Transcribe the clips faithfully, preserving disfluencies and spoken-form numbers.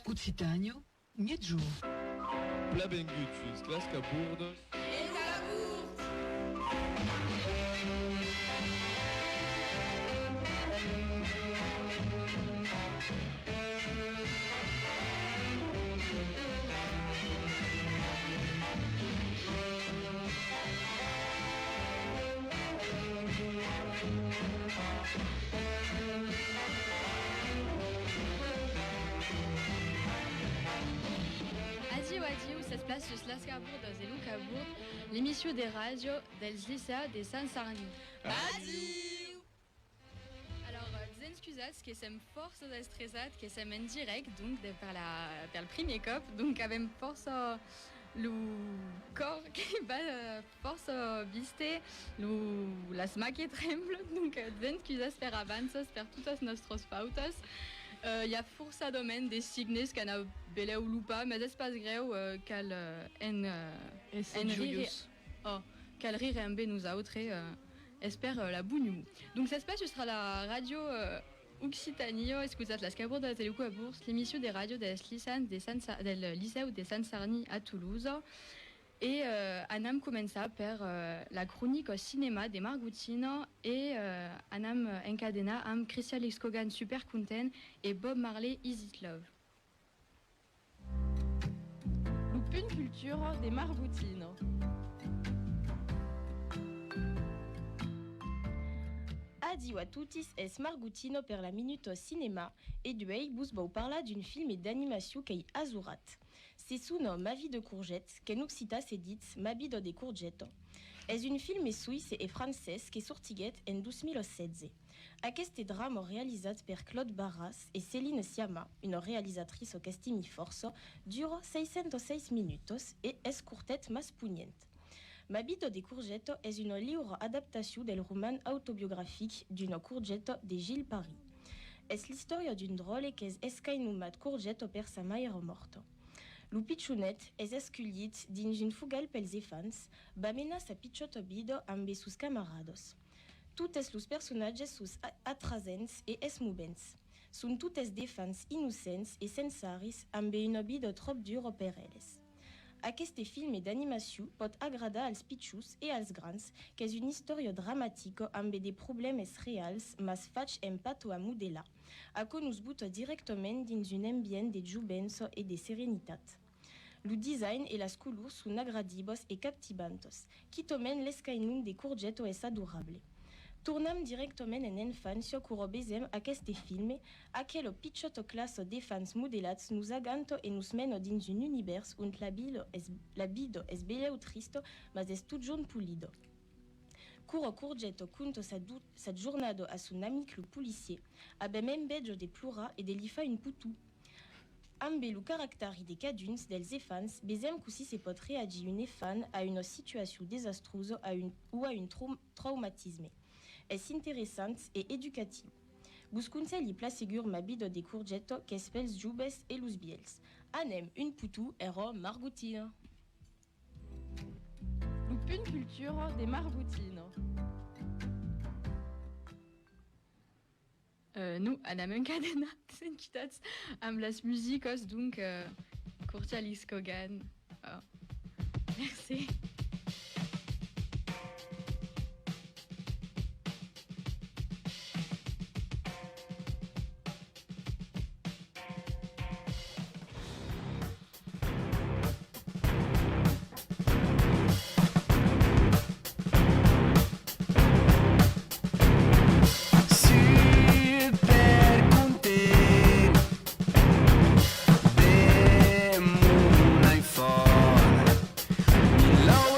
Occitània, miègjorn. Plan vengut sus las cabordas. Adiu, adiu, s'esplaiç sus las cabordas de lo Cabord, l'emission de ràdio dels liceus de Sant Sarni. Adiu! Alors, euh, disèm excusats que sèm fòrça estressats, que sèm en dirèct, donc, de, per la, pel primièr còp, donc avèm fòrça lo còr que bat, euh, fòrça viste, lo, las mans que tremblan, donc, euh, disèm excusats per avanças, per totas nòstras fautas. Euh, i a forçadament de signes qu'anam belèu lopar, mas es pas grèu, euh, cal, euh, en, euh, en rire. Oh, cal rire ambe nosautres, euh, es per, euh, la bona umor. Donc, s'esplaiç sus la ràdio, euh, Occitània, escotatz las cabordas de lo Cabord, l'emission de ràdio dels liceans de Sant Sa-, del licèu de Sant Sarni a Tolosa. E, euh, anam començar per, euh, la cronica cinèma de Margotina e, euh, anam, euh, encadenar amb Christian Lixcogan, Super Content, e Bob Marley, Is It Love? Lo punt cultura de Margotina. Adiu a totis, es Margotina per la Minuta Cinèma, e duèi vos vau parlar d'un filme d'animacion qu'ei ajorat. Se sona Ma vie de courgette, qu'en occitan se ditz Ma vida de corgeta. Es un filme soïsse e francés que sortiguèt en dos mila setze. Aqueste drama realizat per Claude Barras e Céline Sciamma, una realizatriça qu'estimi fòrça, dura seissanta-sièis minutas e es cortet mas ponhent. Ma vida de corgeta es una liura adaptacion del roman autobiografic D'una corgeta de Gilles Parry. Es l'istòria d'un dròlle qu'es escainomat Corgeta per sa maire mòrta. Lo pichonet es esculhit dins un fogal pels efants, va menar sa pichòta vida ambe sos camaradas. Totes los personatges son a-, atrasents e esmovents. Son totes d'efants innocents e sensaris ambe una vida tròp dura per eles. Aqueste filme d'animacion pòt agradar als pichons e als grans, qu'es una istòria dramatica ambe de problèmes reals mas fach en patois modelat. Aquò nos bota dirèctament dins un ambient de jovença e de serenitat. Lo design e las colors son agradivas e captivantas, quitament l'escainon de Corgeta es adorable. Tornam dirèctament en enfància quora vesèm aqueste filme, aquela pichòta classa d'efants modelats nos aganta e nos mena dins un univèrs ont la vila es, la vida es belèu trista, mas es totjorn polida. Quora Corgeta conta sa du-, sa jornada a son amic lo policièr, avèm enveja de plorar e de li far un poton. Ambe lo caractèri de caduns dels efants, vesèm cossí se pòt reagir un efant a una situacion desastrosa a un, o a un trau-, traumatisme. Es interessant e educatiu. Vos conselhi plan segur Ma vida de Corgeta, qu'es pels joves e los vièlhs. Anem un poton, èra Margotina. Lo punt cultura de Margotina. Euh, non, anam encadenar, sèm quitats amb las musicas, donc, euh, Cortia Liscogan. Oh. Merci. Super content de mon iPhone. Mil nòu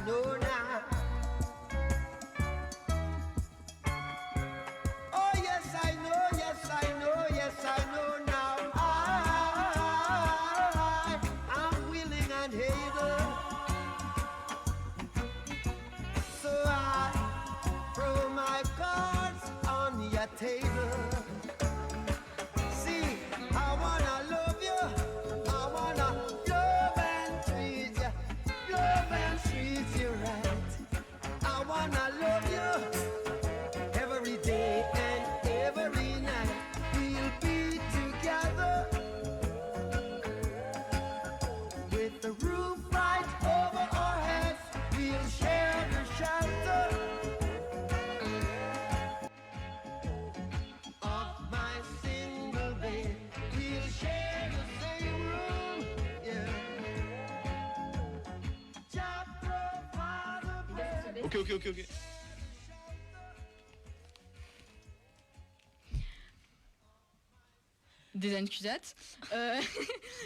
No, now. Oh, yes, I know, yes, I know, yes, I know now. I, I'm willing and able. So I throw my cards on your table. See, I wanna love you. I wanna love and treat you. Love and treat you right. I wanna love you every day and every night. We'll be together with the roof right over our heads. We'll share the shelter of my single bed. We'll share the same room. Yeah. Jah provide the bed. Ok, ok, ok, ok. Desencusatz. Euh,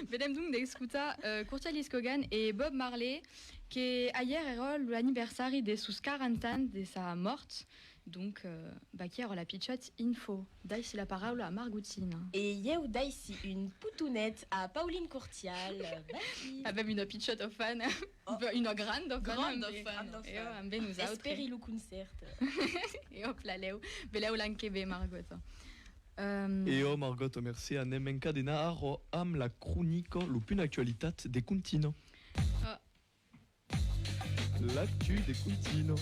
venèm donc d'escotar, euh, Courtial Iskogan e Bob Marley, que ahièr èra l'anniversari de sos quaranta ans de sa mòrt. Donc, euh, vaquí èra la pichòta info. Daissi la paraula a Margotina. E ieu daissi un potonet a Pauline Courtial. Vaquí. Avèm una pichòta fan, oh, una granda fan, granda fan, granda fan. E, oh, ambe nosautres. Espèri lo concèrt. E òp, la lèu. Belèu l'an que ve, Margòta. Euh, e òp, Margòta, mercé. Anem encadenar ara amb la cronica, lo punt d'actualitat de Contino. Ah. L'actu de Contino.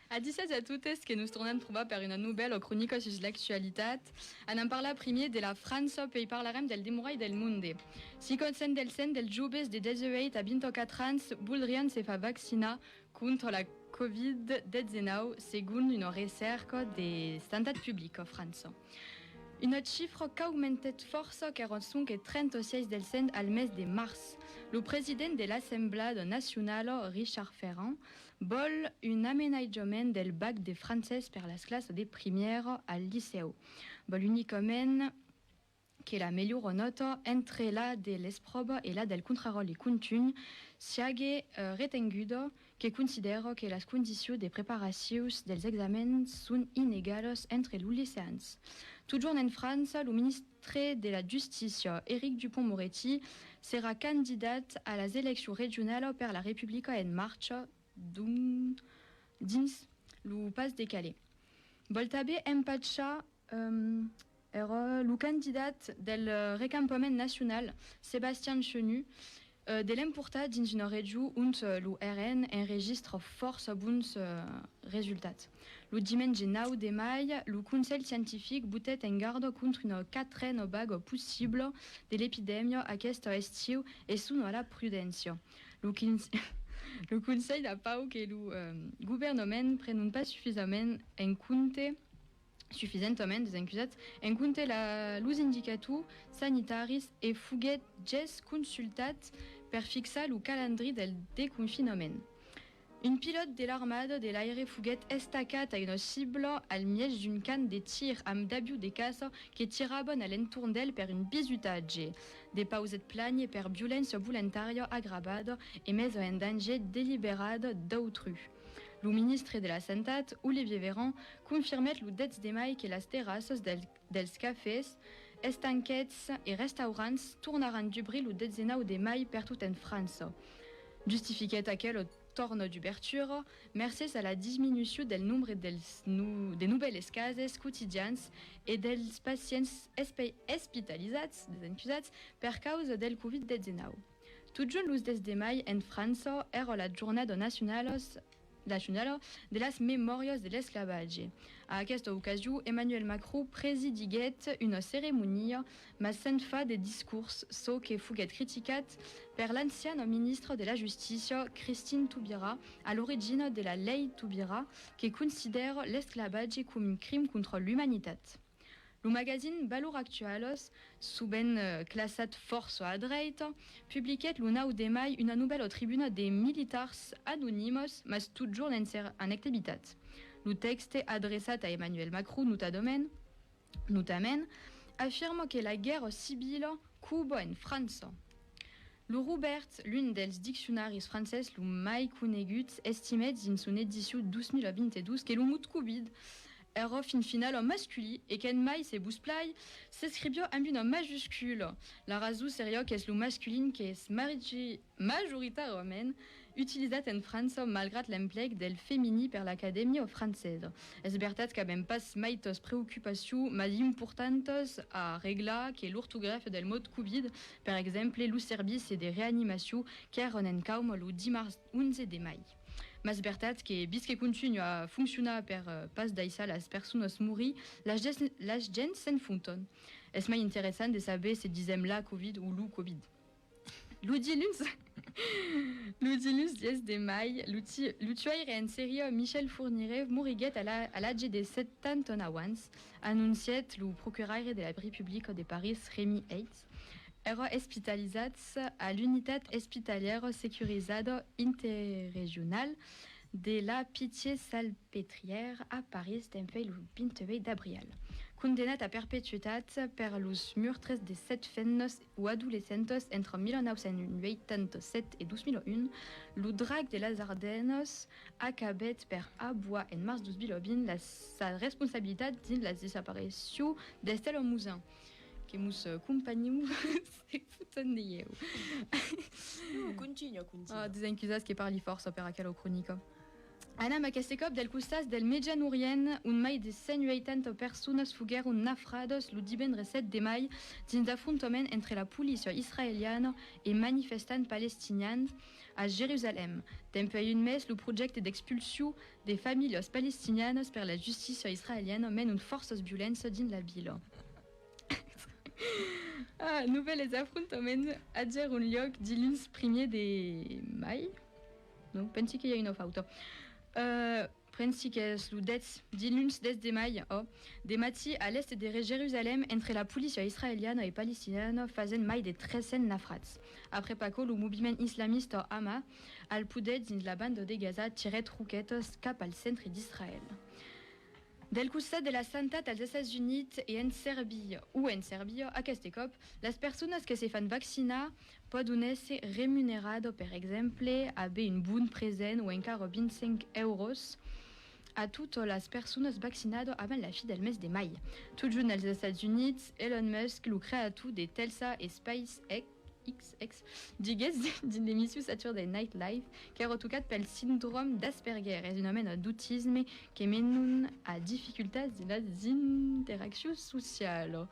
Adissiatz a totes, que nos tornam trobar per una novèla cronica sus l'actualitat. Anam parlar primièr de la França, puèi parlarem del demorai del monde. Cinquanta per cent dels joves de dètz-e-uèit a vint-e-quatre ans voldrián se far vaccinar contra la covid dètz-e-nòu, segon una recèrca de Santat Publica França. Una chifra qu'aumentèt fòrça, qu'èra sonque trenta-sièis per cent al mes de març. Lo president de l'Assemblada Nacionala, Richard Ferrand, vòl un amenatjament del bac de francés per las classas de primièra al licèu. Vòl unicament que la melhora nòta entre la de l'espròva e la del contraròtle contunh siague, eh, retenguda, que considèra que las condicions de preparacius dels examens son inegalas entre los liceans. Totjorn en França, lo ministre de la Justícia, Éric Dupond-Moretti, serà candidat a las eleccions regionalas per La Republica en Marcha, donc, dins lo Pas de Calais. Vòl tanben empachar, ehm, èra lo candidat del, eh, Recampament Nacional, Sebastian Chenu, eh, de l'emportar dins una region ont, eh, lo R N enregistra fòrça bons, eh, resultats. Lo dimenge nòu de mai, lo Conselh Scientific botèt en garda contra una quatrena vaga possibla de l'epidèmia aqueste estiu e sona a la prudéncia. Lo quin-, lo Conselh a paur que lo, eh, governament prenon pas sufisament en compte, sufisentament, desencusatz, en compte la, los indicators sanitaris e foguèt ges consultat per fixar lo calendrièr del desconfinament. Un pilòt de l'armada de l'aire foguèt estacat a una cibla al mièg d'un camp de tir amb d'avions de caça que tiravan a l'entorn d'el per un bisutatge. De pauset plànher per violéncia volontària agravada e mesa en dangièr deliberada d'autrui. Lo ministre de la Santat, Olivier Véran, confirmèt lo dètz de mai que las terrassas del dels cafès, estanquets e restaurants tornaràn dubrir lo dètz-e-nòu de mai pertot en França. Justifiquèt aquela torna dubertura mercés a la disminucion del nombre dels no-, de novèles cases quotidians e dels pacients espe-, espitalizats, desencusatz, per causa del covid dètz-e-nòu. Totjorn los dètz de mai en França èra la jornada nacionalas-, nacionala de las memòrias de l'esclavatge. A aquesta ocasion, Emmanuel Macron presidiguèt una ceremonia, mas sens far de discors, çò que foguèt criticat per l'anciana ministra de la Justícia, Christine Taubira, a l'origina de la lei Taubira, que considèra l'esclavatge coma un crim contra l'umanitat. Lo magazine Valors Actualas, sovent, eh, classat fòrça a dreita, publiquèt lo nòu de mai una novèla tribuna de militars anonimas, mas totjorn en ser-, en activitat. Lo tèxte, adreçat a Emmanuel Macron notadament, notament, afirma que la guèrra civila cova en França. Lo Robèrt, l'un dels diccionaris francés lo mai coneguts, estimèt dins son edicion dos mila vint-e-dos que lo mot covid èra fin finala masculin e qu'en mai, se vos plai, s'escriviá amb una majuscula. La rason seriá qu'es lo masculin qu'es marigi-, majoritàriament utilizat en França, malgrat l'emplec del feminin per l'Acadèmia francesa. Es vertat qu'avèm pas maitas preocupacions mai importantas a reglar que l'ortografia del mot covid, per exemple, lo servici de reanimacion qu'èran en cauma lo dimars onze de mai. Mas vertat que, vist que contunha a foncionar per, eh, pas daissar las personas morir, las gens, las gents s'enfontan. Es mai interessant de saber se disèm la covid o lo covid. Lo diluns, lo diluns dies de mai, lo ti-, lo tuaire en seria Michel Fourniret moriguèt a la, a l'atge de setanta-nau ans, anoncièt lo procuraire de la Republica de París, Rémy Heitz. Èra espitalizat a l'unitat espitalièra securizada interregional de la Pitié-Salpêtrière a París dempuèi lo vint-e-uèit d'abrial. Condemnat a perpetuitat per los murtres de sèt femnas o adolescentas entre mila nau cents uèitanta-sèt e dos mila un, lo Drac de las Ardenas acabèt per aboar en març dos mila vint la, sa responsabilitat dins la desapareition d'Estelle Mouzin. Que mos, eh, companhiu se foton de ieu. Non, continua, continua. Ah, desencusatz que parli fòrça per aquela cronica. Anam aqueste còp del costat del Mejan Orient, ont mai de cent uèitanta personas foguèron nafradas lo divendres sèt de mai dins d'afrontaments entre la polícia israeliana e manifestants palestinians a Jerusalèm. Dempuèi un mes, lo projècte d'expulsion de familhas palestinianas per la justícia israeliana menon fòrças violenças dins la vila. Ah, novèls afrontaments agèron luòc diluns primièr de mai. Non, pensi que i a una fauta. Euh, pensi qu'es lo dètz, diluns dètz de mai, ò. De matin, a l'èst de Jerusalèm, entre la polícia israeliana e palestiniana, fasèn mai de tres cents nafrats. Aprèp aquò, lo moviment islamista Hamas, al poder dins la banda de Gaza, tirèt roquetas cap al centre d'Israèl. Del costat de la santat als Estats Units e en Serbia, o en Serbia, aqueste còp, las personas que se fan vaccinar pòdon èsser remuneradas, per exemple, aver un bon present o encara vint-e-cinc èuros a totas las personas vaccinadas avant la fin del mes de mai. Totjorn als Estats Units, Elon Musk, lo creator de Tesla e SpaceX, X X, diguèt dins l'emission Saturday Night Live qu'èra tocat pel sindròme d'Asperger, es una mena d'autisme que menon a dificultats dins las interaccions socialas.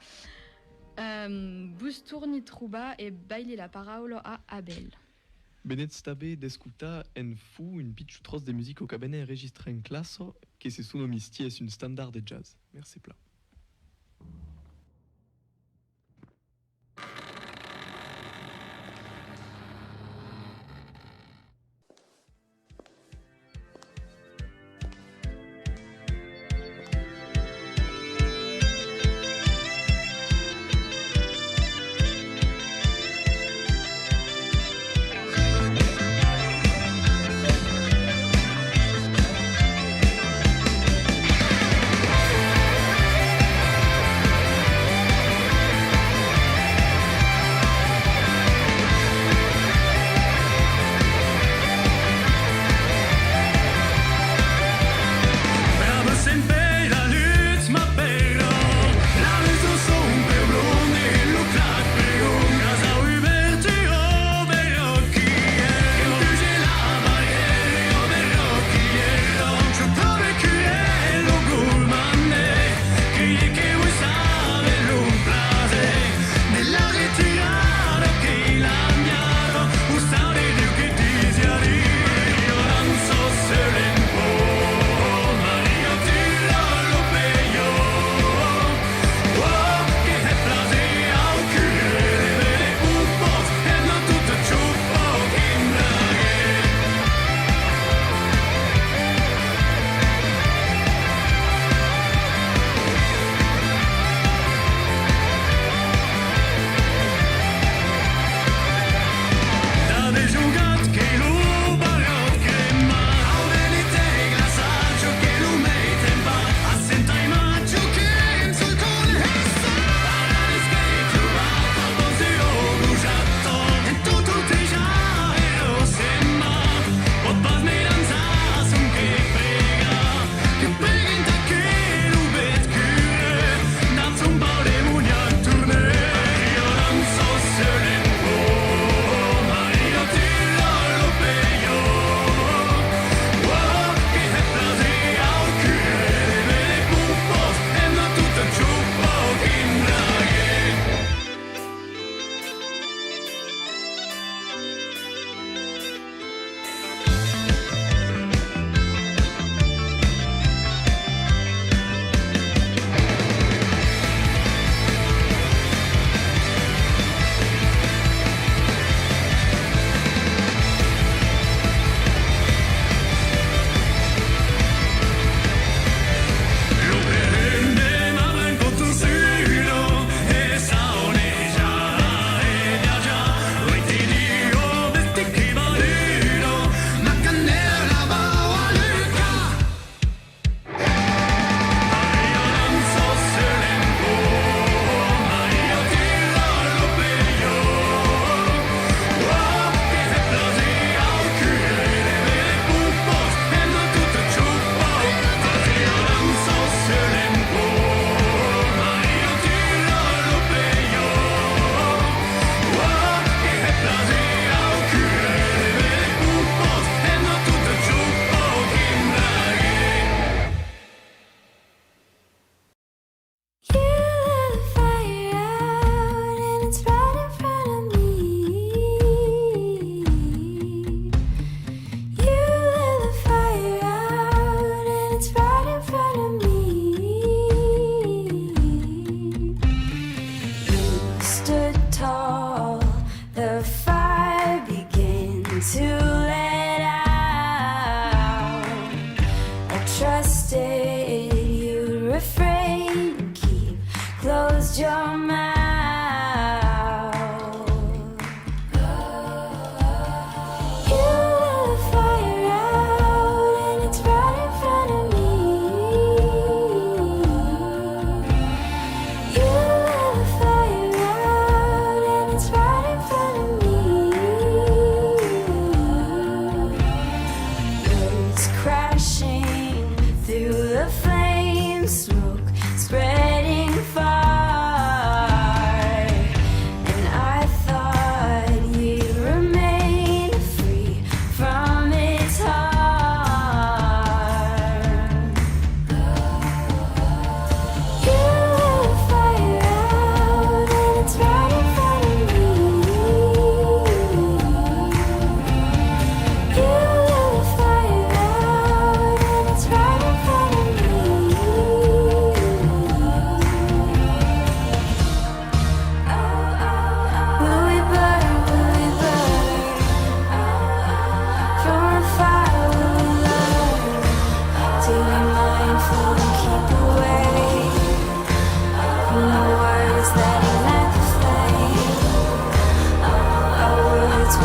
Ehm, vos torni trobar e baili la paraula a Abel. Venètz tanben d'escotar en fons un pichon tròç de musica qu'avèm enregistrat en classa, que se sona Misty, es un estandard de jazz. Mercé plan.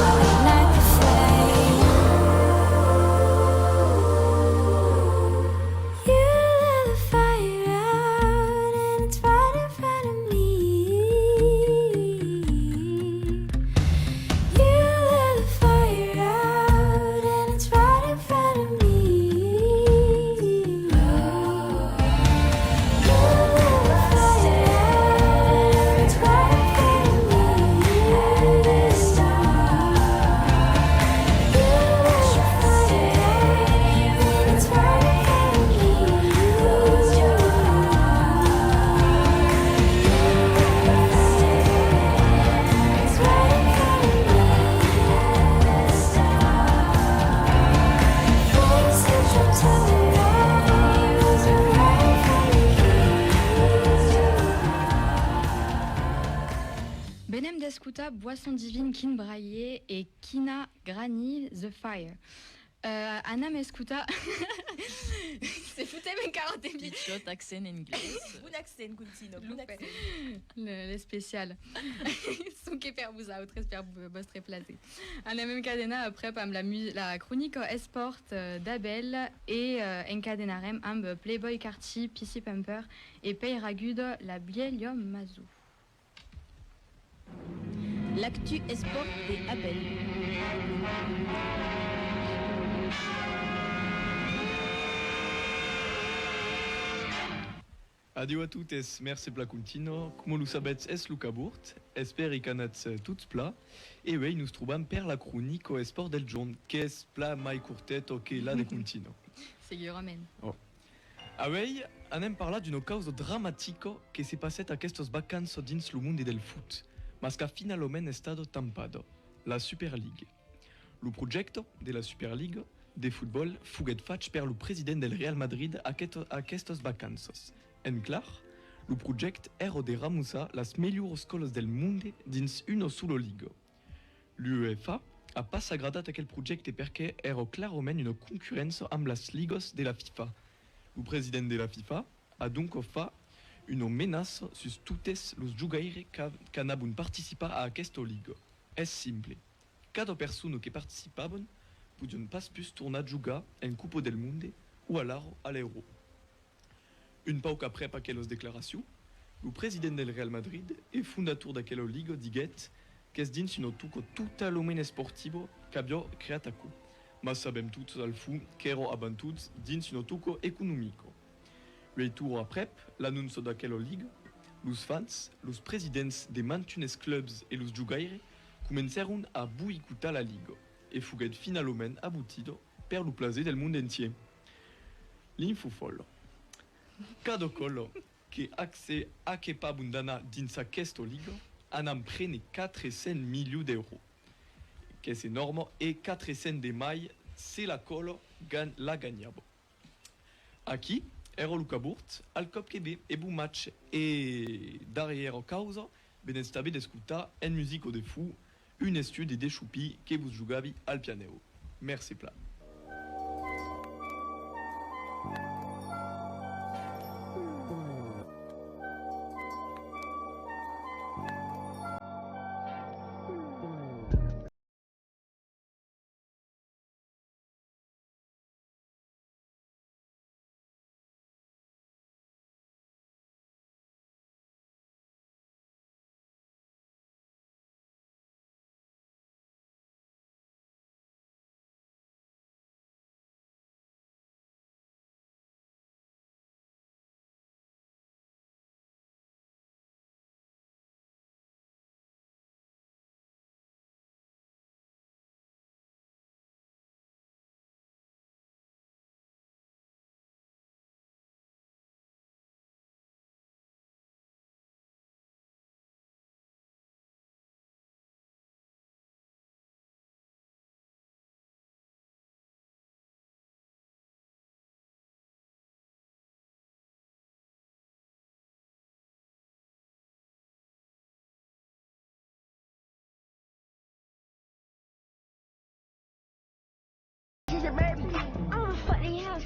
Like a flame. You let the fire out and it's right in front of me. You let the fire out and it's right in front of me. Venem d'escotar Boisson Divine, Kin Braye e Kina Grani, The Fire. Euh, anam escotar. Se fotem encara de mi. Pichòt accent anglés. Bon accent, Contino, bon accent. Le, l'especial. Sonque per vosautres, per vo-, vòstre plaser. Anem encadenar aprèp amb la mu-, la cronica espòrt, euh, d'Abel e, euh, encadenarem amb Playboy Carti, P C Pamper e Pèira Aguda, La Vièlha Mason. L'actu espòrt de Abel. Adiu a totes, mercé pla Contino. Coma lo sabètz, es lo cabort. Espèri qu'anatz, eh, tots pla. E uèi nos trobam per la cronica espòrt del jorn, qu'es pla mai corteta que la de Contino. Segurament. Oh. Auèi, anem parlar d'una causa dramatica que se passèt aquestas vacanças dins lo monde del foot, mas qu'a finalament estada tampada, la Superliga. Lo projècte de la Superliga de fotbòl foguèt fach per lo president del Real Madrid aquest-, aquestas vacanças. En clar, lo projècte èra de ramossar las melhoras escòlas del monde dins una sola liga. L'UEFA a pas agradat aquel projècte perque èra clarament una concurréncia amb las ligas de la FIFA. Lo president de la FIFA a donc fa una menaça sus totes los jogaires qu'a-, qu'anavon participat a aquesta liga. Es simple. Cada persona que participavan podián pas pus tornar jogar en Copa del Monde o alara a l'Euro. Un pauc aprèp aquelas declaracions, lo president del Real Madrid e fondator d'aquela liga diguèt qu'es dins una tòca totalament esportiva qu'aviá creat aquò. Mas sabèm tots al fons qu'èra abans tot dins una tòca economica. Uèit oras aprèp l'anonça d'aquela liga, los fans, los presidents de mantunes clubs e los jogaires comencèron a boicotar la liga e foguèt finalament abotida per lo plaser del mond entièr. L'info fòla. Cada còla que aque-, acepavon d'anar dins aquesta liga, anam prene quatre cents milions d'èuros, qu'es enòrme, e quatre cents de mai se la còla gan-, la ganhava. Aquí èra lo cabort, al còp que ve, e bon match. E darrièra causa, venètz tanben d'escotar en musica de fons un estudi de Chopin que vos jogavi al pianèu. Mercé plan. She's a baby. I'm a fucking house.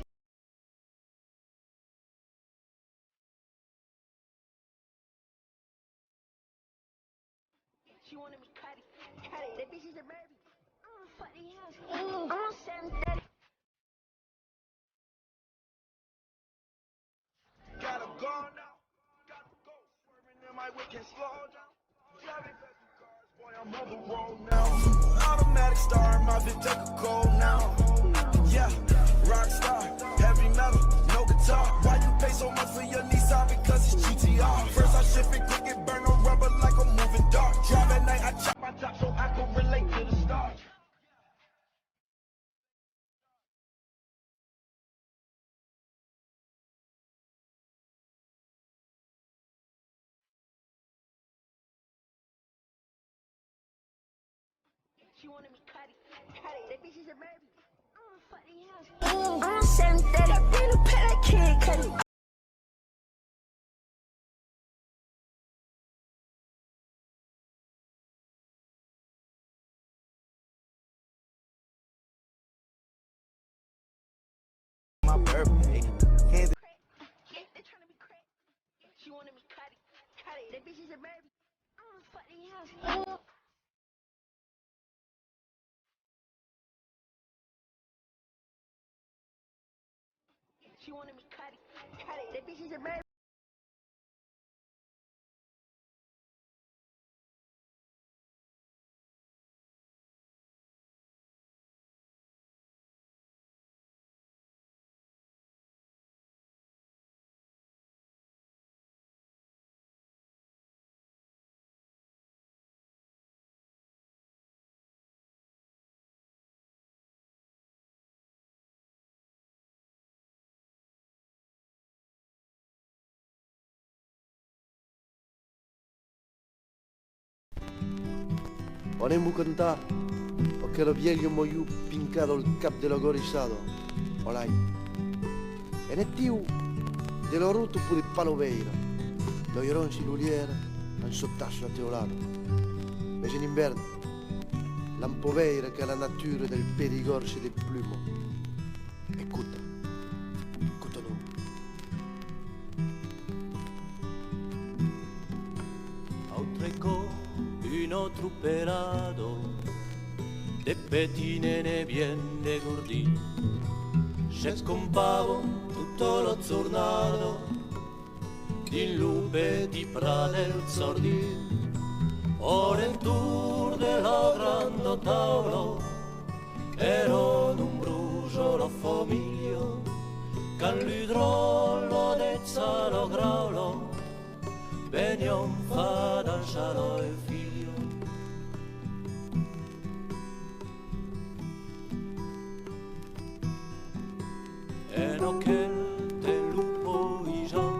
She wanted me cut it, cut it. That bitch is a baby. Gotta go now. Gotta go. Swerving in my whip, can't slow down. Driving fast in cars, boy, I'm on the road now. Automatic star, my bitch take a cold now. Yeah, rock star, heavy metal, no guitar. Why you pay so much for your Nissan? Because it's G T R. First I shift it quick, it burn no rubber like a moving dart. Drive at night, I chop my top so I can relate to the stars. She wanted me cut it, cut it. That bitch is a baby. I'm a fucking house. I'm a synthetic, been a pet, I can't cut it. My birthday. Candy. They tryna be crazy. She wanted me cut it, cut it. That bitch is a baby. I'm a fucking house. She wanted me cut it, cut it. That bitch is a baby. Anem-vos cantar aquela vièlha maior pincada al cap de la Gorissada, Olai. En estiu, de la rota podètz pas lo veire, l'airon si lo lièra en sautar sus la teulada. Mès en ivèrn, l'òm pòt veire que la natura del Perigòrd se despluma. Escota, escota-nos. Autre còp, una tropelada de petits nens bien desgordits s'escampavan tota la jornada dins lo petit prat del jardin, a l'entorn de la granda taula. Èra nombrosa la familha, quand los dròlles de Chalagraula venián far dançar lor filha. En aquel temps lo païsan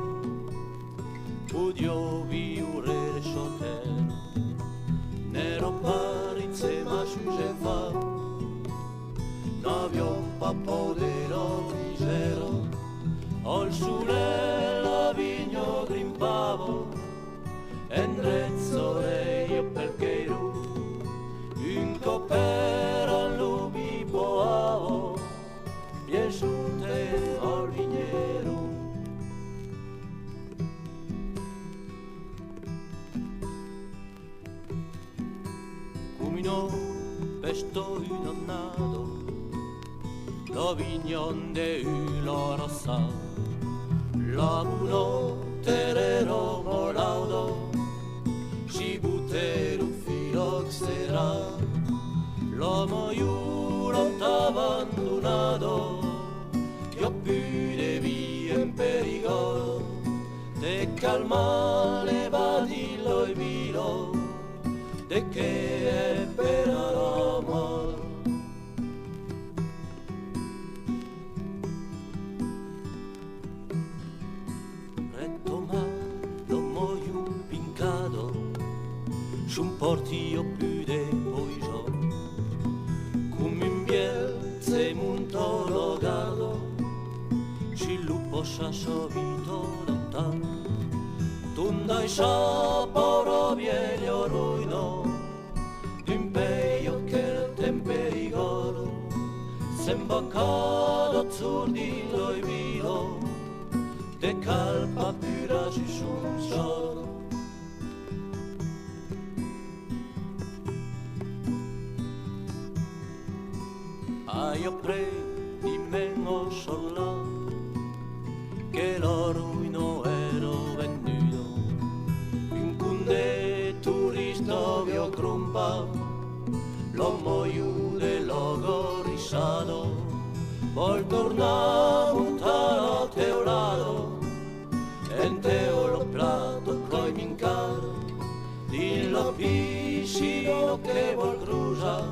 podiá viure de sa tèrra. N'èra pas riche mas sus e fam n'avián pas paur de la misèra. Al solelh la vinha grimpava, en dret solelh e pel queiró. Un còp èra lo vin boava, bien sota al vinheron. Coma una pèsta una annada, la vinha en deu la raça. La bona tèrra èra malauda, si botèt lo filòc serrat. La maior l'an abandonada, i a pus de vin en Perigòrd. De calmar le badin, la vila, de que esperar la mòrt. Retomar la maior pincada, son partit a pus de païsan, coma un vièlh se monta la garda, si lo passat s'avita d'antan, ton daissar paura vièlha roïna, dempuèi aquel temps Perigòrd s'embaca tot jorn dins la vila, de cal pas plorar sus son sòrt. Ai après dimenge au sorlar que la roina èra venduda. Un conde torista aviá crompat la malha de la garissada. Vòl tornar montar la teulada, ente la plata cai mincar dins la piscina que vòl crosar.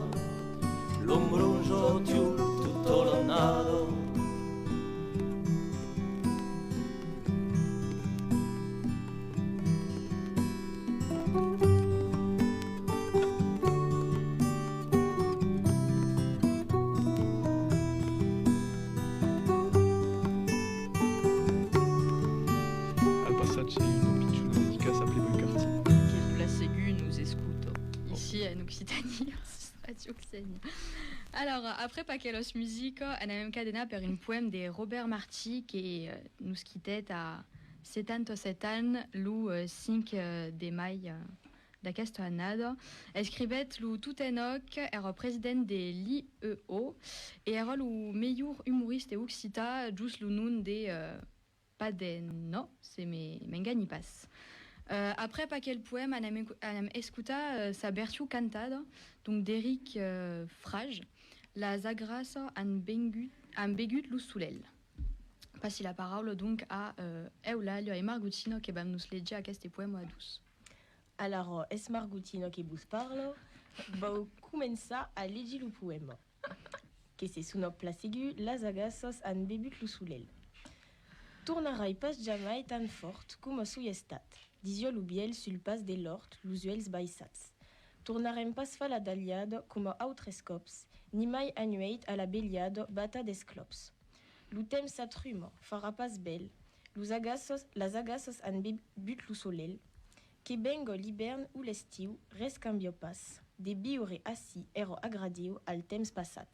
L'ombrosa tiol tota l'annada. Al passatge, una pichona dedicàcia a Playboy Cartier. Que plan segur nos escota. Ici, en Occitanie, sur Radio Occitanie. Alors, après Paquelos Musica, anem encadenar per un poèma de Robert Martí que, eh, nos quitèt a setanta-sèt ans, lo, eh, cinc, eh, de mai, eh, d'aquesta annada. Escrivèt lo Tot en Òc, èra president de l'I E O e èra lo melhor umorista occitan, jos lo nom de, eh, Pas de, non, se me, m'enganhi pas. Eh, aprèp aquel poèma, anem, anem escotar, eh, sa version cantada, donc d'Eric, eh, Frage, Las agasas an vengut, an begut lo solelh. Passi la paraula, donc, a, eh, Eulàlia e Margotina que van nos leger aqueste poèma a dos. Alara, es Margotina que vos parla. Vau començar a legir lo poèma, que se sona plan segur, Las agasas an begut lo solelh. Tornarai pas jamai tan fòrt coma soi estat, disiá lo vièlh sul pas de l'òrt, los uèlhs baissats. Tornarem pas far la dalhada coma autres còps, ni mai anuèit a la velhada batar d'esclòps. Lo temps s'atruma, farà pas bèl. Los agasas, las agasas an bebut lo solelh. Que venga l'ivèrn o l'estiu, res cambia pas. De viure ací èra agradiu al temps passat.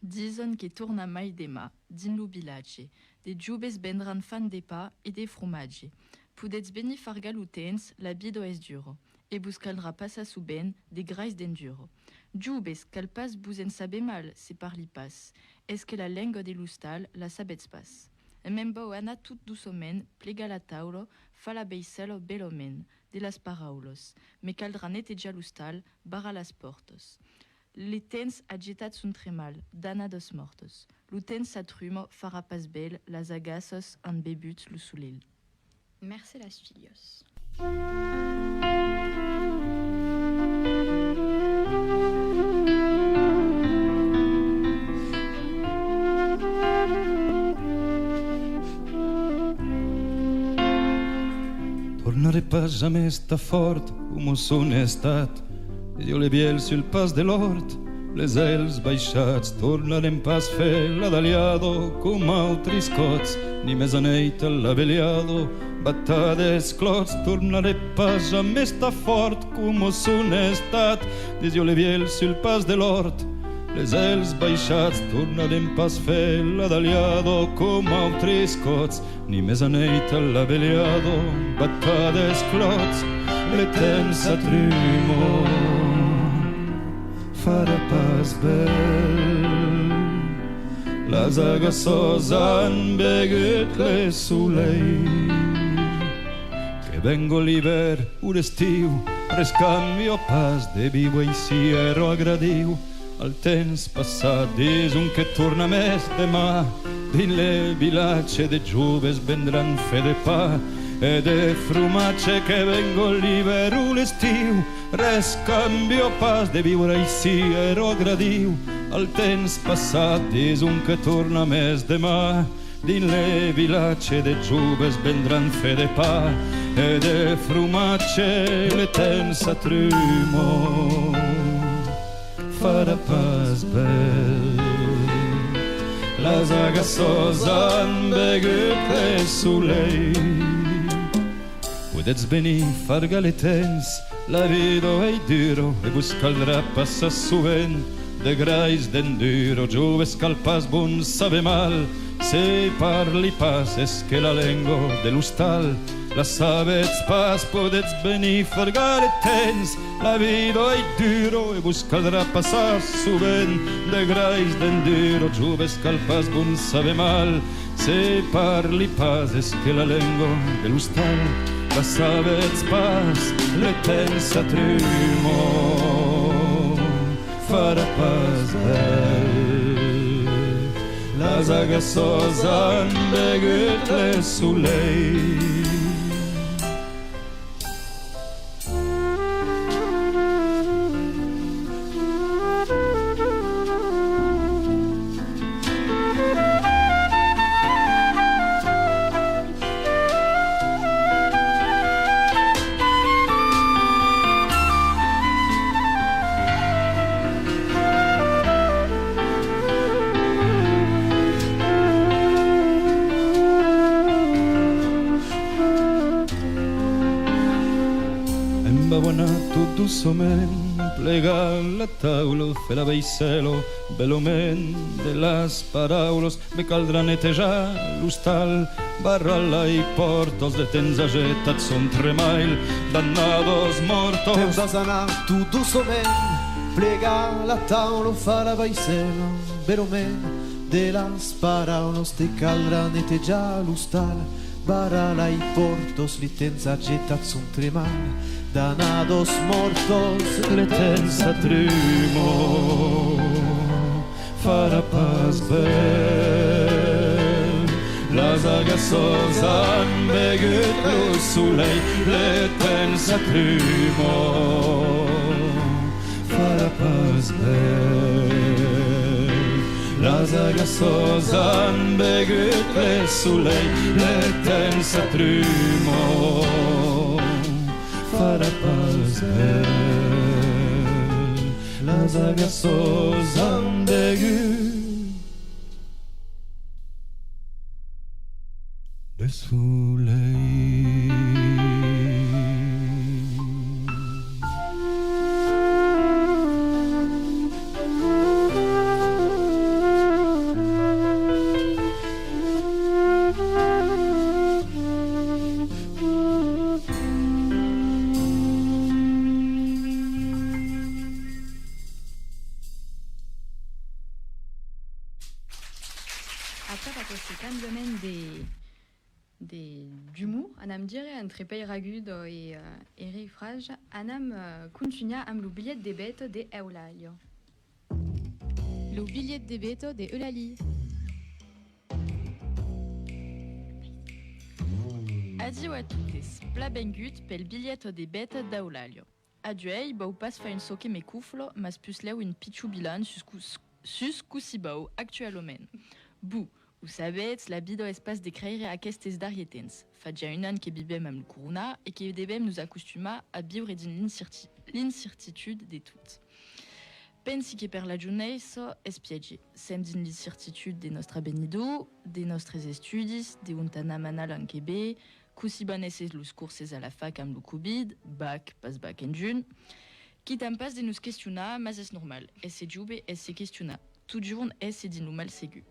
Dison que torna mai deman, dins lo vilatge. De joves vendràn fan de pan e de fromatge. Podètz venir fargar lo temps, la vida es dura. E vos caldrà passar sovent de grais d'endura. Joves, cal pas vos en saber mal, se parli pas. Es que la lenga de l'ostal la sabètz pas. E me'n vau anar tot doçament, plegar la taula, far la vaissèla belament, de las paraulas. Me caldrà netejar l'ostal, barrar las pòrtas. Le temps a getat son tremal, d'annadas mòrtas. Lo temps s'atruma, farà pas bèl, las agasas an bebut lo solelh. Mercé las filhas. Tornaré pas jamai estar fòrt coma son estat, disiá le vièlh sul pas de l'òrt, les uèlhs baissats. Tornarem pas far la dalhada coma autris còps, ni mès anuèit a la velhada batar d'esclòps. Tornaré pas jamai estar fòrt coma son estat, disiá le vièlh sul pas de l'òrt, les uèlhs baissats. Tornarem pas far la dalhada coma autris còps, ni mès anuèit a la velhada batar d'esclòps. Le temps s'atruma, farà pas bèl. Las agasas an begut le solelh. Que venga l'ivèrn o l'estiu, res cambia pas, de viure aicí èra agradiu al temps passat. Dison que torna mès deman dins le vilatge, de joves vendràn far de pan e de fromatge. Que venga l'ivèrn o l'estiu, res cambia pas, de viure aicí èra agradiu al temps passat. Dison que torna mès deman dins le vilatge, de joves vendràn far de pan e de fromatge. Le temps s'atruma, farà pas bèl. Las agasas an begut le solelh. Podètz venir fargar le temps, la vida es dura e vos caldrà passar sovent de grais d'endura. Joves, cal pas vos en saber mal, se parli pas, es que la lenga de l'ostal La sabetz pas, podetz venir fargar le temps. La vida ei dura e vos caldrà passar sovent de grais d'endura. Joves, cal pas vos saber mal se parli pas, es que la lenga de l'ostal, la sabetz pas, le temps s'atruma, farà pas bèl. Las agassas an begut le solelh. Embavonat tot doçament, plegar la taula, fer la vaissèla, belament de las paraulas, me caldrà netejar l'ostal, barrar las pòrtas, le temps agetat son tremall, danadas mòrtas. Te'n vas anar tot doçament, plegar la taula, far la vaissèla, belament de las paraulas, te caldrà netejar l'ostal, barrar las pòrtas, le temps agetat son tremall, danadas mòrtas, le temps s'atruma, farà pas bèl. Las agassas an begut lo solelh, le temps s'atruma, farà pas bèl. Las agassas an begut le solelh, le temps s'atruma, farà pas bèl. Las agassas an begut le solelh. Après aqueste cambiament de, de, d'umor, anam dire, entre peiraguda e, eh, e refrage, anam, eh, contunhar amb lo bilhet de beta de Eulàlia. Lo bilhet de beta de Eulàlia. Adiu a totes, plan vengut pel bilhet de beta d'Eulàlia. Aduèi, vau pas far un çò que me cofla, mas puslèu un pichon bilanç sus cos-, sus cossí vau actualament. Bon, o sabètz, la vida es pas de creire aquestes darrièrs temps. Fa ja un an que vivèm amb lo corona e que devèm nos acostumar a viure dins l'incerti-, l'incertitud de tot. Pensi que per la joneissa es pièger. Sèm dins l'incertitud de nòstre avenidor, de nòstres estudis, de ont anam anar l'an que ven, cossí van èsser los corses a la fac amb lo Covid, bac, pas bac en junh. Quitam pas de nos questionar, mas es normal, èsser jove es se questionar, totjorn èsser dins lo mal segur.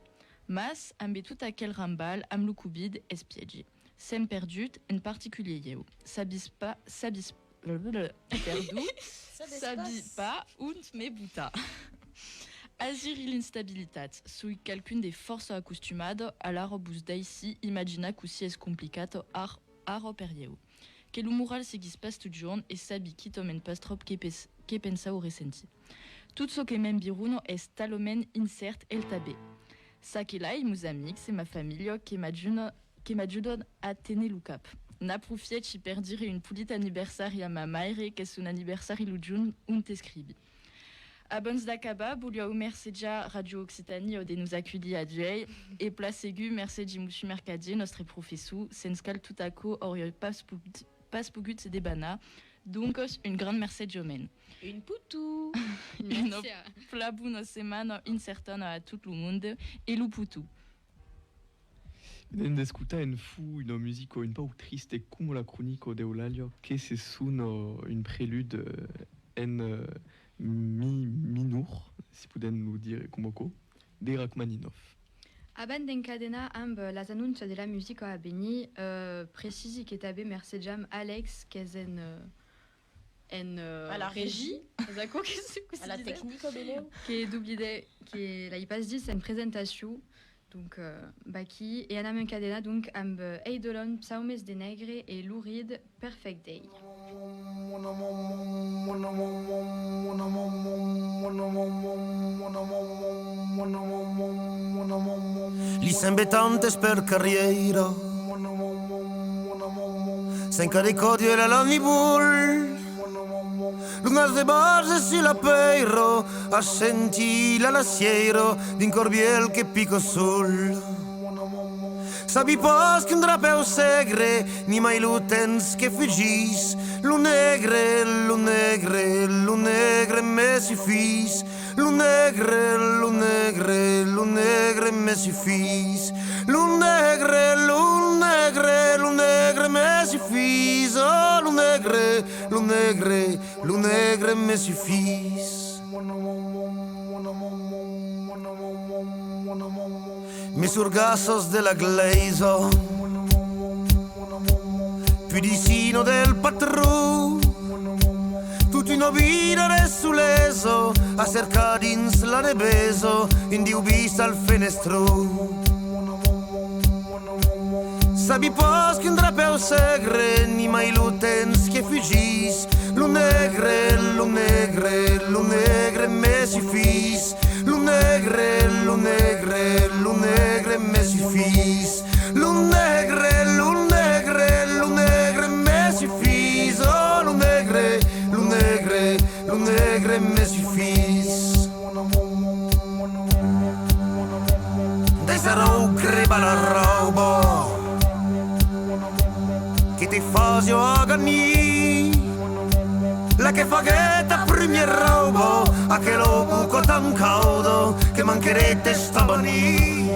Mas, ambe tot aquel rambalh amb lo Covid, es pièger. Sèm perdut, en particulièr ieu. Sabis pas, sabis, perdon, sabi pas ont me botar. Asiri l'instabilitat, soi qualqu'un de fòrça acostumada, alara vos daissi imaginar cossí es complicat ar-, ara per ieu. Que lo moral seguís pas totjorn e sabi quitament pas tròp que pes-, que pensar o ressentir. Tot çò que m'environa es talament incèrt el tanben. Ça que l'ai, mos amics e ma familha que m'ajudan, que m'ajudan a téner lo cap. N'aprofièchi per dire un polit anniversari a ma maire, qu'es son anniversari lo jorn ont escrivi. Abans d'acabar, voliáu mercejar Ràdio Occitània de nos aculhir aduèi, e plan segur mercegi Mossur Mercadier, nòstre professor, sens qual tot aquò auriá pas pogut, pas pogut se debanar. Doncas, un grand mercejament. Un poton! Una Mercé. Plan bona setmana incertana a tot lo monde e lo poton. Venèm d'escotar en fons una musica un pauc trista coma la cronica d'Eulàlia, que se sona un prelude, eh, en, eh, mi minor, si podèm lo dire coma aquò, de Rachmaninoff. Abans d'encadenar amb, eh, las anóncias de la musica a venir, eh, precisi que tanben mercejam Alex, qu'es en, eh, en, eh, a la regia. Qu'es aquò que se, que se dise? A la tecnica, belèu. Que doblidè, que l'ai pas dit en presentacion. Donc, eh, vaquí, e anam encadenar, donc, amb, eh, Eidolon, Psaumes de Negre e Lou Reed, Perfect Day. Li sembletantes per carrièira, senca de còdier a la nivol, lo nas de barge sus la pèira, a sentir la lacièira d'un còr vièlh que pica sol. Sabi pas qu'un drapèu segre, ni mai lo temps que fugís. Lo negre, lo negre, lo negre me sufís. Lo negre, lo negre, lo negre me sufís. Lo negre, lo negre, lo negre me sufís. Oh, lo negre, lo negre, lo negre me sufís. Mes sorgassas de la glèisa, pudicina del patron, tota una vida de solesa, a cercar dins la nevesa un Diu vist al fenestron. Sabi pas qu'un drapèu segre, ni mai lo temps que fugís. Lo negre, lo negre, lo negre me sufís. Lo negre, lo negre, lo negre me sufís. Lo negre, lo negre, lo negre me sufís. Oh, lo negre, lo negre, lo negre me sufís. Daissarò crebar la rauba que te fasiá aganir, la que faguèt ta prumièra rauba, aquela boca tan cauda que manqueré t'estabanir.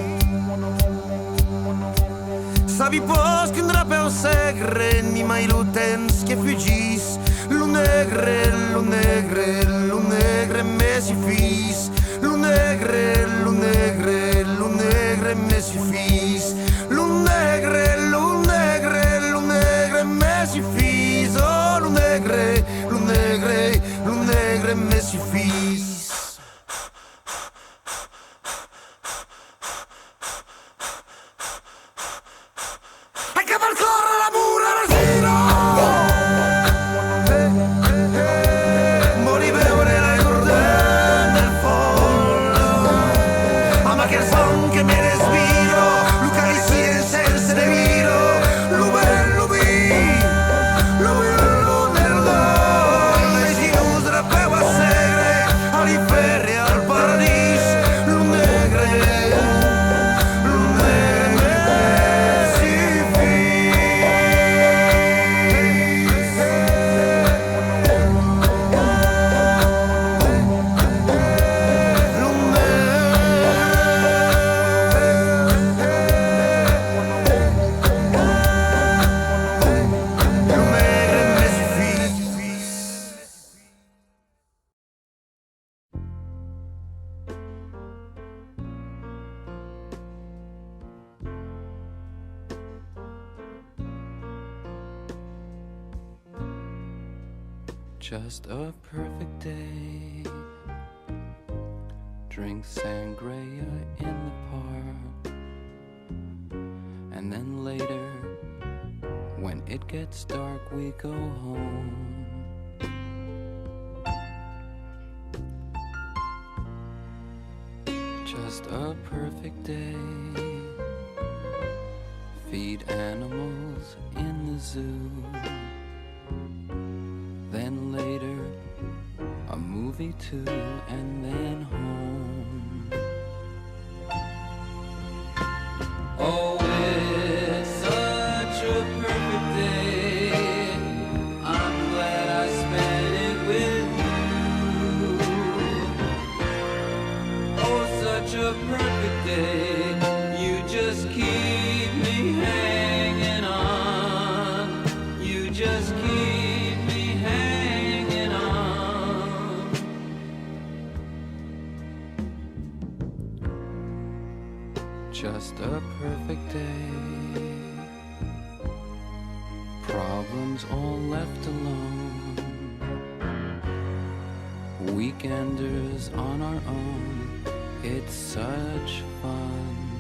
Sabi pas qu'un drapèu segre, ni mai lo temps que fugís. Lo negre, lo negre, lo negre me sufís. Lo negre, lo negre, lo negre me sufís. Lo negre, lo negre, lo negre me sufís. Oh, lo negre, lo negre, lo negre me sufís. Ai que per córrer l'amor ara gira. Vòli beure l'aigordent del fòl. Amb aquel sang que me respira, lo carician sense de vida, lo ben, lo vin, lo vin, lo verdon, e si nos drapèu a segre, a l'infèrn e al paradís, lo negre, lo negre me sufís. Just a perfect day. Drink sangria in the park. And then later, when it gets dark, we go home. Just a perfect day. Feed animals in the zoo. Then later, a movie too, and then home. Oh, it's such a perfect day. I'm glad I spent it with you. Oh, such a perfect day. You just keep me hanging on. You just keep me hanging on. Just a perfect day. Problems all left alone. Weekenders on our own. It's such fun.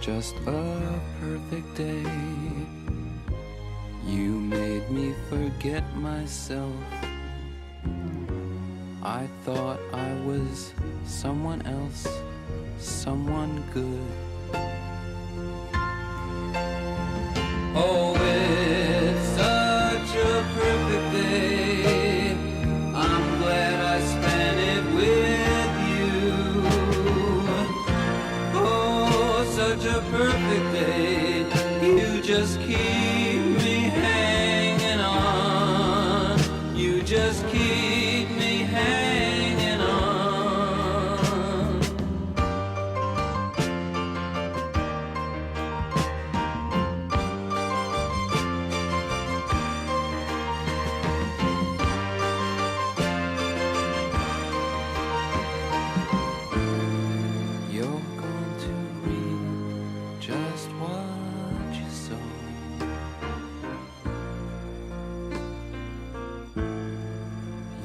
Just a perfect day. You made me forget myself. I thought I was someone else, someone good. Oh, it's such a perfect day. I'm glad I spent it with you. Oh, such a perfect day. You just keep me hanging on. You just keep me hanging on. You're going to reap just what you sow.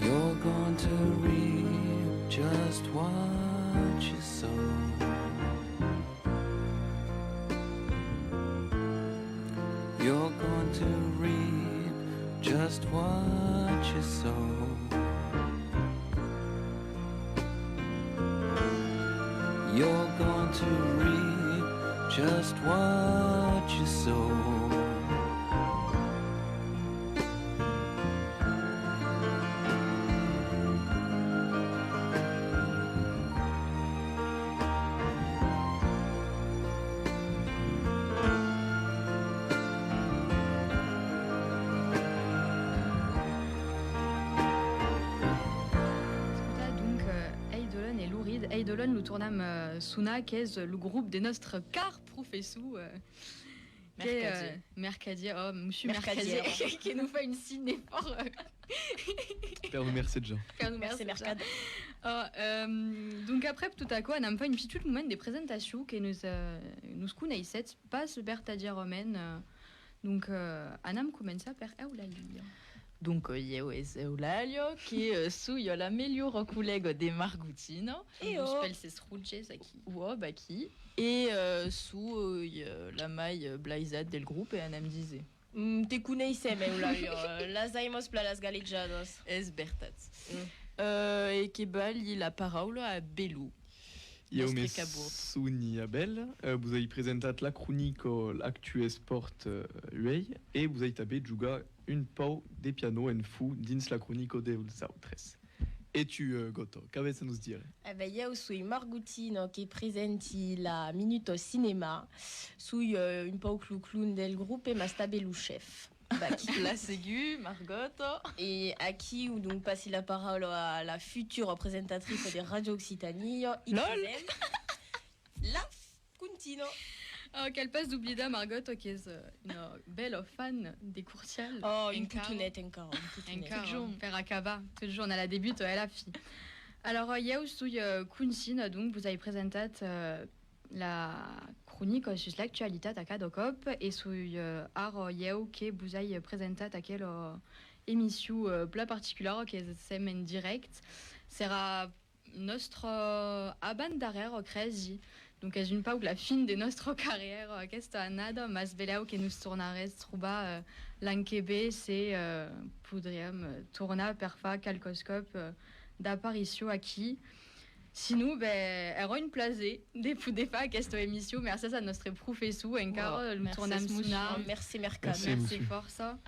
You're going to reap just what you sow. You're going to reap just what you sow. You're going to reap just what you sow. Escota, donc, euh, Eidolon e Lou Reed. Eidolon, lo tornam, euh, sonar, qu'es lo grop de nòstre car professor, euh, que, Mercadier. Euh, Mercadier, oh, Monsieur Mercadier, Mercadier, que nos fa un signe fòrt, euh, per nos mercejar. Per nos mercejar. Oh, euh, donc, aprèp tot aquò, anam far un pichut moment de presentacion, que nos, euh, nos coneissètz pas vertadièrament, euh, donc, euh, anam començar per Eulàlia. Donc, euh, ieu es Eulàlia, que, euh, soi la melhora collèga de Margotina. E nos pèlses roges aquí. Uò, vaquí. E, euh, soi, euh, la mai, euh, blaisat del grop, e anam díser. Mm, te coneissèm, Eulàlia, euh, las aimas plan las galejadas. Es vertat. Mm. Euh, e que balhi la paraula a Abel. Ieu me soni Abel, euh, vos ai presentat la cronica L'actu Espòrt, euh, uèi, e vos ai tanben jogat un pauc de piano en fons dins la cronica deus autres. E tu, euh, Gòta, qu'avètz a nos dire? E ben, ieu soi Margotina, que presenti la Minuta Cinèma. Soi, euh, un pauc lo clown del grop, mas tanben lo chef. Vaquí. Plan segur, Margòta. E aquiu, donc, passi la paraula a la futura presentatriça de Ràdio Occitània, X F M, la F-, Contino. Oh, cal pas doblidar Margòta, qu'es, euh, una bèla fan de Courtial. Oh, un potonet encara, un potonet. Encara, per acabar, totjorn a la debuta e a la fin. Alòrs, ieu soi, euh, Contino, donc, vos ai presentat, euh, la cronica sus l'actualitat a cada còp, e soi, euh, ara ieu que vos ai presentat aquela emission, euh, plan particulara que sèm en dirèct. Serà nòstra avant-darrèra, cresi. Donc, es un pauc la fin de nòstra carrièra aquesta annada, mas belèu que nos tornaretz trobar, euh, l'an que ve, se, euh, podriam, euh, tornar per far qualques còps, euh, d'aparicion aquí. Sinon, ben, èra un plaser de poder far aquesta emission. Mercés a nòstre professor, encara, lo tornam sonar. Mercés, Mercat. Mercés fòrça.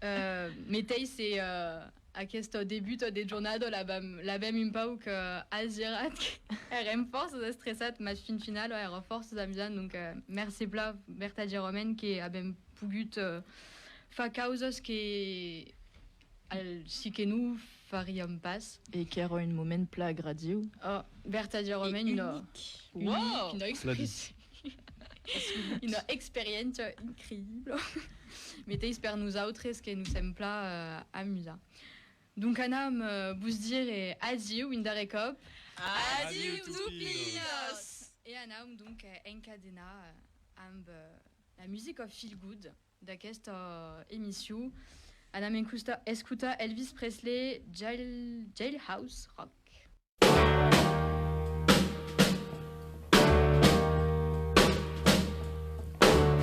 Euh, meteis se, euh, aquesta debuta de jornada l'avèm, l'avèm un pauc, euh, agirat, èrem fòrça estressat, mas fin finala èra fòrça amusant, donc, euh, mercés plan vertadièrament que avèm pogut, euh, far causas que al, si que non fariam pas. E qu'èra un moment plan agradiu. Oh, vertadièrament una, unic. Wow! Una expression. Una experiéncia increïbla. Meteis per nosautres que nos sèm plan, euh, amusats. Donc anam, eh, vos dire adiu un darrèr còp. Adiu, Topinas! E anam donc, eh, encadenar, eh, amb, eh, la musica feel good d'aquesta, eh, emission. Anam escota-, escotar Elvis Presley, Jail-, Jailhouse Rock.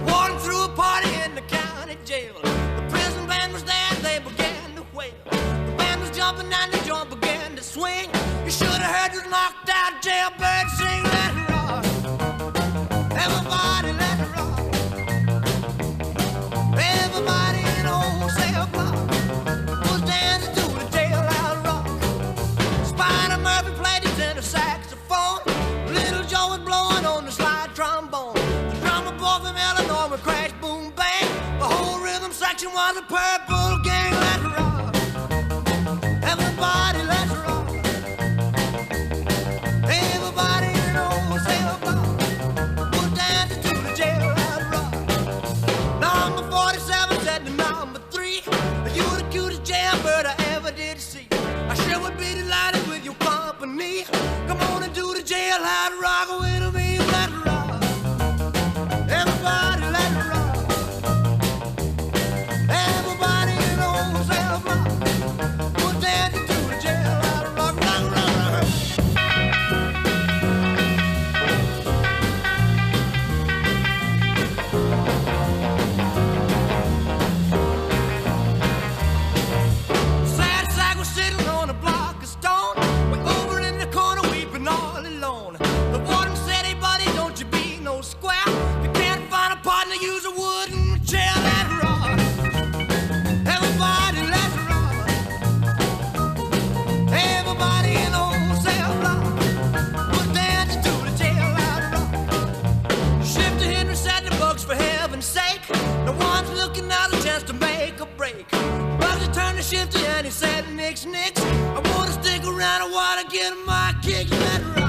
Walking through a party in the county jail. The prison band was there, they began to wail. The band was jumping and the joint began to swing. You should have heard this knocked out jailbird sing, "Let it rock. Everybody, let it rock." Everybody in the whole cell block was dancing to the jailhouse rock. Spider Murphy played his tenor saxophone. Little Joe was blowing on the slide trombone. The drummer boy from Illinois would crash, boom, bang. The whole rhythm section was a purple gang. Let it rock. Everybody, let it rock. Everybody in the whole cell block was dancing to the jailhouse rock. Number forty-seven said to number three, "You're the cutest jailbird I ever did see. I sure would be delighted with your company. Come on and do the jailhouse rock with me. Let it rock. Everybody, let it rock." Everybody in the whole cell block was dancing to the jailhouse rock. Rock, rock, rock, rock. Sad sack was sitting on a block of stone, way over in the corner weeping all alone. The warden said, "Hey buddy, don't you be no square. If you can't find a partner, use a wooden chair." Let it rock. Everybody, let it rock. Everybody in the whole cell block was dancing to the jailhouse rock. Shifty Henry said, "The bugs, for heaven's sake, no one's looking out a chance to make a break." Bugsy turned to Shifty and he said, "Nix, nix, I wanna stick around, I wanna get my kicks." Let it rock.